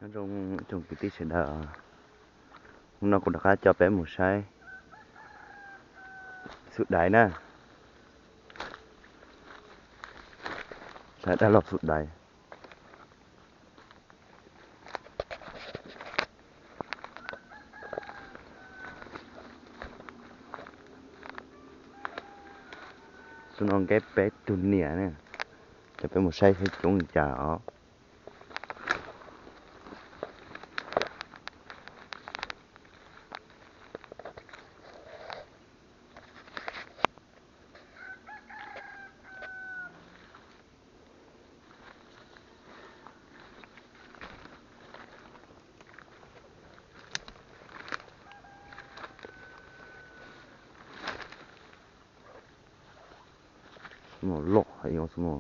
Nyob zoo ib tsoom kwv tij sawv daws, hnub no kuv rov qab coj peb mus saib xub daiv na. Saib dab laug xub daiv. Xub no nkeb peb tug niam ne, coj peb mus saib saib coob li cas os. Xub no loj heev os, xub no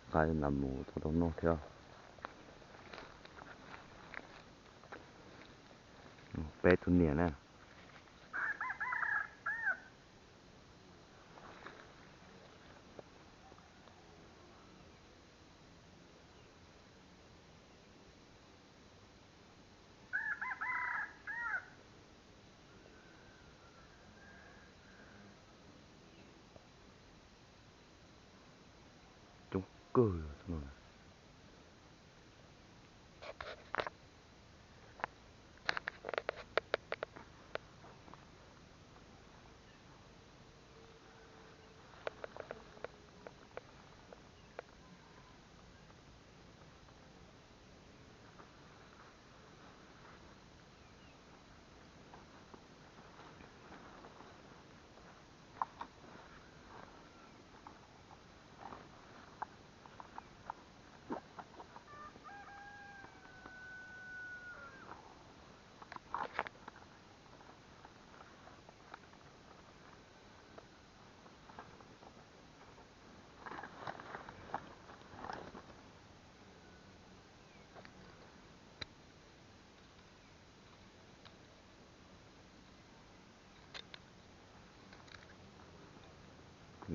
nqa nram mus tau tau noj thiab. Peb tug niam na. Coob kawg li os.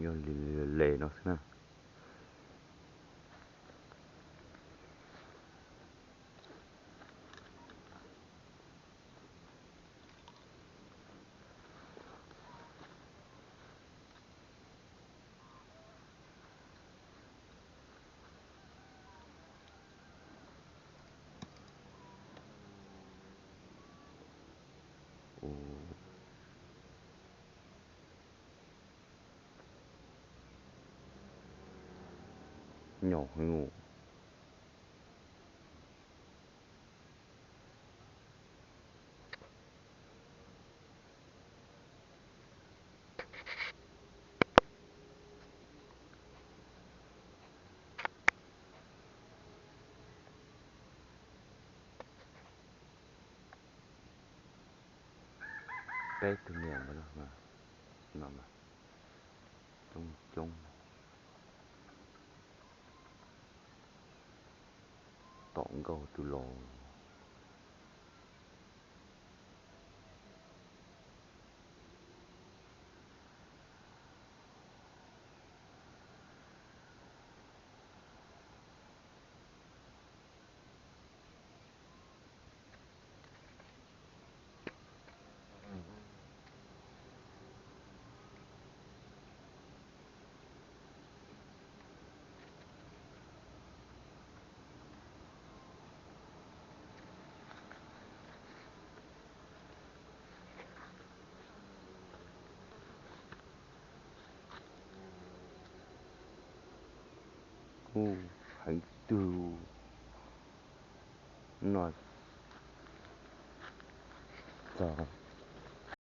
Yog li le no xwb na. Nyob heev. Peb tug niam no mas coob coob. Tom nkaus tus los. Kuj heev twg no. Txog